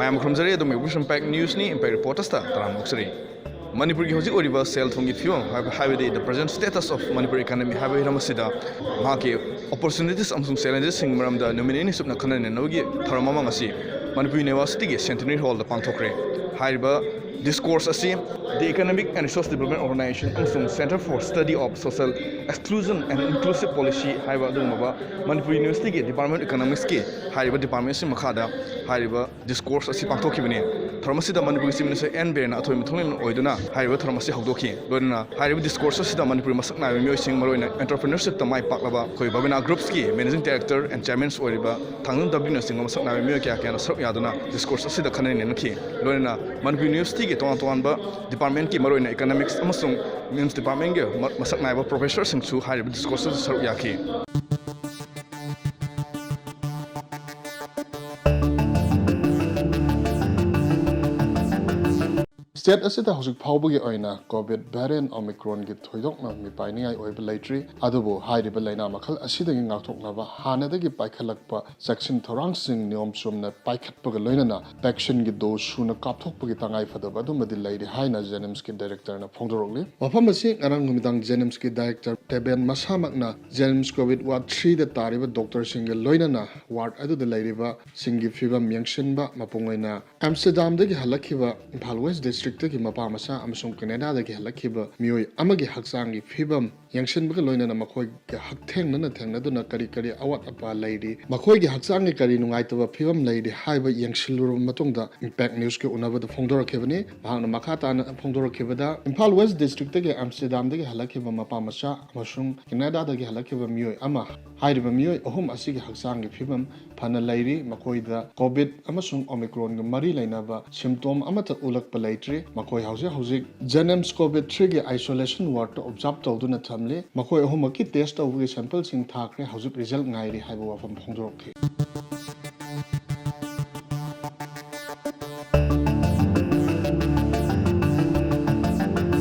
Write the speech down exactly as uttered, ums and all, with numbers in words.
ꯌꯥꯝ ꯈꯨꯔꯨꯝꯖꯔꯤ꯫ ꯑꯗꯣꯝꯒꯤ Vision Impact Newsꯅꯤ꯫ Impact Reportersꯇ ꯇꯔꯥꯝꯅ ꯑꯣꯛꯆꯔꯤ꯫ ꯃꯅꯤꯄꯨꯔꯒꯤ ꯍꯧꯖꯤꯛ ꯑꯣꯏꯔꯤꯕ ꯁꯦꯜ ꯊꯨꯝꯒꯤ ꯐꯤꯕꯝ ꯍꯥꯏꯕ, ꯍꯥꯏꯕꯗꯤ the present status of Manipur economy ꯍꯥꯏꯕ ꯍꯤꯔꯝ ꯑꯁꯤꯗ ꯃꯍꯥꯛꯀꯤ opportunities ꯑꯃꯁꯨꯡ challengesꯁꯤꯡꯒꯤ ꯃꯔꯝꯗ ꯅꯨꯃꯤꯠ ꯅꯤꯅꯤ ꯆꯨꯞꯅ ꯈꯟꯅ ꯅꯩꯅꯕꯒꯤ ꯊꯧꯔꯝ ꯑꯃ ꯉꯁꯤ ꯃꯅꯤꯄꯨꯔ Universityꯒꯤ Centenary Hallꯗ ꯄꯥꯡꯊꯣꯛꯈ꯭ꯔꯦ꯫ ꯍꯥꯏꯔꯤꯕ discourse ꯑꯁꯤ The Economic and Resource Development Organization ꯑꯃꯁꯨꯡ Center for Study of Social Exclusion and Inclusive Policy ꯍꯥꯏꯕ ꯑꯗꯨꯒꯨꯝꯂꯕ ꯃꯅꯤꯄꯨꯔ Universityꯒꯤ Department of Economicsꯀꯤ ꯍꯥꯏꯔꯤꯕ departmentꯁꯤ ꯃꯈꯥꯗ ꯍꯥꯏꯔꯤꯕ discourse ꯑꯁꯤ ꯄꯥꯡꯊꯣꯛꯈꯤꯕꯅꯤ꯫ ꯊꯧꯔꯝ ꯑꯁꯤꯗ ꯃꯅꯤꯄꯨꯔꯒꯤ Chief Minister ꯑꯦꯟ ꯕꯤꯔꯦꯟꯅ ꯑꯊꯣꯏꯕ ꯃꯤꯊꯨꯡꯂꯦꯟ ꯑꯣꯏꯗꯨꯅ ꯍꯥꯏꯔꯤꯕ ꯊꯧꯔꯝ ꯑꯁꯤ ꯍꯧꯗꯣꯛꯈꯤ꯫ ꯂꯣꯏꯅꯅ ꯍꯥꯏꯔꯤꯕ discourse ꯑꯁꯤꯗ ꯃꯅꯤꯄꯨꯔꯒꯤ ꯃꯁꯛ ꯅꯥꯏꯕ ꯃꯤꯑꯣꯏꯁꯤꯡ, ꯃꯔꯨꯑꯣꯏꯅ entrepreneurshipꯇ ꯃꯥꯏ ꯄꯥꯛꯂꯕ ꯑꯩꯈꯣꯏ Babina Groupsꯀꯤ Managing Director and Chairmans ꯑꯣꯏꯔꯤꯕ ꯊꯥꯡꯖꯝ ꯗꯕ꯭ꯂꯤꯎꯅꯆꯤꯡꯕ ꯃꯁꯛ ꯅꯥꯏꯕ ꯃꯤꯑꯣꯏ ꯀꯌꯥ ꯀꯌꯥꯅ ꯁꯔꯨꯛ ꯌꯥꯗꯨꯅ discourse ꯑꯁꯤꯗ ꯈꯟꯅ ꯅꯩꯅꯈꯤ꯫ ꯂꯣꯏꯅꯅ ꯃꯅꯤꯄꯨꯔ Universityꯒꯤ ꯇꯣꯉꯥꯟ ꯇꯣꯉꯥꯟꯕ departmentꯀꯤ, ꯃꯔꯨꯑꯣꯏꯅ economics ꯑꯃꯁꯨꯡ MIMS departmentꯀꯤ ꯃ-, ꯃꯁꯛ ꯅꯥꯏꯕ professorꯁꯤꯡꯁꯨ ꯍꯥꯏꯔꯤꯕ discourse ꯑꯁꯤꯗ ꯁꯔꯨꯛ ꯌꯥꯈꯤ꯫ State ꯑꯁꯤꯗ ꯍꯧꯖꯤꯛ ꯐꯥꯎꯕꯒꯤ ꯑꯣꯏꯅ COVID variant Omicronꯒꯤ ꯊꯣꯏꯗꯣꯛꯅ ꯃꯤꯄꯥꯏꯅꯤꯡꯉꯥꯏ ꯑꯣꯏꯕ ꯂꯩꯇ꯭ꯔꯤ꯫ ꯑꯗꯨꯕꯨ ꯍꯥꯏꯔꯤꯕ ꯂꯥꯏꯅꯥ ꯃꯈꯜ ꯑꯁꯤꯗꯒꯤ ꯉꯥꯛꯊꯣꯛꯅꯕ ꯍꯥꯟꯅꯗꯒꯤ ꯄꯥꯏꯈꯠꯂꯛꯄ ꯆꯦꯛꯁꯤꯟ ꯊꯧꯔꯥꯡꯁꯤꯡ ꯅꯤꯌꯣꯝ ꯆꯨꯝꯅ ꯄꯥꯏꯈꯠꯄꯒ ꯂꯣꯏꯅꯅ vaccineꯒꯤ dose ꯁꯨꯅ ꯀꯥꯞꯊꯣꯛꯄꯒꯤ ꯇꯉꯥꯏ ꯐꯗꯕ ꯑꯗꯨꯃꯗꯤ ꯂꯩꯔꯤ ꯍꯥꯏꯅ JNIMSꯀꯤ directorꯅ ꯐꯣꯡꯗꯣꯔꯛꯂꯤ꯫ ꯃꯐꯝ ꯑꯁꯤ ꯉꯔꯥꯡ ꯅꯨꯃꯤꯗꯥꯡ JNIMSꯀꯤ director ꯇꯦꯕꯦꯟ ꯃꯁꯥꯃꯛꯅ JNIMS COVID ward threeꯗ ꯇꯥꯔꯤꯕ doctorꯁꯤꯡꯒ ꯂꯣꯏꯅꯅ ward ꯑꯗꯨꯗ ꯂꯩꯔꯤꯕꯁꯤꯡꯒꯤ ꯐꯤꯕꯝ ꯌꯦꯡꯁꯤꯟꯕ, ꯃꯄꯨꯡ ꯑꯣꯏꯅ Amsterdamꯗꯒꯤ ꯍꯜꯂꯛꯈꯤꯕ ꯏꯝꯐꯥꯜ West Districtꯇꯒꯤ ꯃꯄꯥ ꯃꯆꯥ ꯑꯃꯁꯨꯡ Canadaꯗꯒꯤ ꯍꯜꯂꯛꯈꯤꯕ ꯃꯤꯑꯣꯏ ꯑꯃꯒꯤ ꯍꯛꯆꯥꯡꯒꯤ ꯐꯤꯕꯝ ꯌꯦꯡꯁꯤꯟꯕꯒ ꯂꯣꯏꯅꯅ ꯃꯈꯣꯏꯒ ꯍꯛꯊꯦꯡꯅꯅ ꯊꯦꯡꯅꯗꯨꯅ ꯀꯔꯤ ꯀꯔꯤ ꯑꯋꯥꯠ ꯑꯄꯥ ꯂꯩꯔꯤ, ꯃꯈꯣꯏꯒꯤ ꯍꯛꯆꯥꯡꯒꯤ ꯀꯔꯤ ꯅꯨꯡꯉꯥꯏꯇꯕ ꯐꯤꯕꯝ ꯂꯩꯔꯤ ꯍꯥꯏꯕ ꯌꯦꯡꯁꯤꯜꯂꯨꯔꯕ ꯃꯇꯨꯡꯗ Impact Newsꯀꯤ ꯎꯅꯕꯗ ꯐꯣꯡꯗꯣꯔꯛꯈꯤꯕꯅꯤ꯫ ꯃꯍꯥꯛꯅ ꯃꯈꯥ ꯇꯥꯅ ꯐꯣꯡꯗꯣꯔꯛꯈꯤꯕꯗ, ꯏꯝꯐꯥꯜ West Districtꯇꯒꯤ Amsterdamꯗꯒꯤ ꯍꯜꯂꯛꯈꯤꯕ ꯃꯄꯥ ꯃꯆꯥ ꯑꯃꯁꯨꯡ Canadaꯗꯒꯤ ꯍꯜꯂꯛꯈꯤꯕ ꯃꯤꯑꯣꯏ ꯑꯃ, ꯍꯥꯏꯔꯤꯕ ꯃꯤꯑꯣꯏ ꯑꯍꯨꯝ ꯑꯁꯤꯒꯤ ꯍꯛꯆꯥꯡꯒꯤ ꯐꯤꯕꯝ ꯐꯅ ꯂꯩꯔꯤ꯫ ꯃꯈꯣꯏꯗ COVID ꯑꯃꯁꯨꯡ Omicronꯒ ꯃꯔꯤ ꯂꯩꯅꯕ symptom ꯑꯃꯠꯇ ꯎꯠꯂꯛꯄ ꯂꯩꯇ꯭ꯔꯤ꯫ ꯃꯈꯣꯏ ꯍꯧꯖꯤꯛ ꯍꯧꯖꯤꯛ JNIMS COVID threeꯒꯤ isolation wardꯇ observe ꯇꯧꯗꯨꯅ ꯊꯝꯂꯤ꯫ ꯃꯈꯣꯏ ꯑꯍꯨꯝꯃꯛꯀꯤ test ꯇꯧꯕꯒꯤ sampleꯁꯤꯡ ꯊꯥꯈ꯭ꯔꯦ꯫ ꯍꯧꯖꯤꯛ result ꯉꯥꯏꯔꯤ ꯍꯥꯏꯕ ꯋꯥꯐꯝ ꯐꯣꯡꯗꯣꯔꯛꯈꯤ꯫